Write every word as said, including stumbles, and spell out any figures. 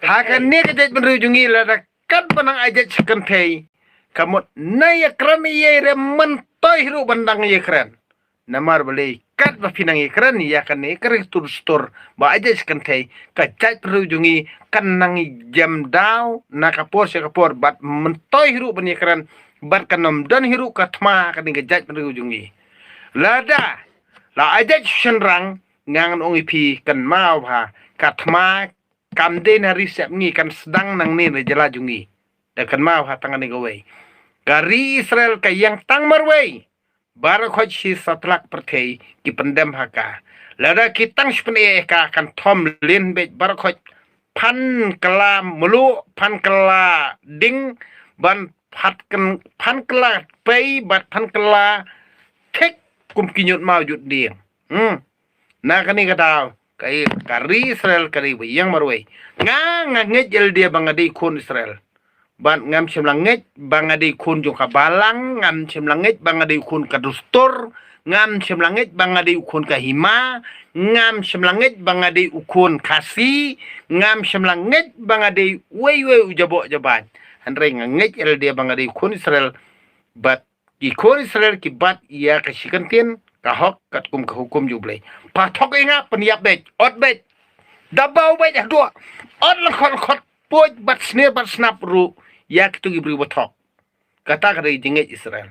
Ha kane ka jaitbynriew jong ngi lada katba nang ai jait sha kynthei, ka mut na ïakren ïa i re myntoi hi ruh ban dang ïakren. Namar balei katba phi nang ïakren ïa kane ka ri stur stur ba ai jait sha kynthei, ka jaitbynriew jong ngi kan nang jem daw na ka por sha ka por bad myntoi hi ruh ban ïakren bad kan ym don hi ruh ka thma ha kane ka jaitbynriew jong ngi. Lada la ai jait sha shynrang, nga ngan ong ïa phi, kynmaw bha, ka thma kam dei na ri sepngi, kan sdang nangne na jylla jong ngi. Da kynmaw ha tang kane kawei. Ka ri Israel ka ïeng tang marwei. Baroh khoit shi satlak pyrthei ki pyndem ha ka. Lada ki tang shi pyneh ha ka, kan thom lin beit baroh khoit, phan kylla mluh, phan kylla ding, ban phat kyn-, phan kylla pei bad phan kylla thik kum ki ñiut maw jut dieng. Hmm. Na kane ka daw, ka i-, ka ri Israel ka dei ba ïeng marwei. Nga, nga ngeit ïalade ba nga dei khun Israel. Bad ngam shym la ngeit ba nga dei khun jong ka balang, ngam shym la ngeit ba nga dei khun ka dustur, ngam shym la ngeit ba nga dei khun ka hima, ngam shym la ngeit ba nga dei u khun Khasi, ngam shym la ngeit ba nga dei uwei uwei u jaboh jabaid. Hynrei nga ngeit ïalade ba nga dei khun Israel. Bad ki khun Israel ki bat ïa ka shi kyntien ka hok katkum ka hukum jong U Blei. Pha thok ïa nga, pynïap beit, ot beit, dabaw beit haduh, ot lyngkhot lyngkhot, puid bad snier bad snap ruh ïa kito ki briew ba thok. Kata ka dei jingngeit Israel.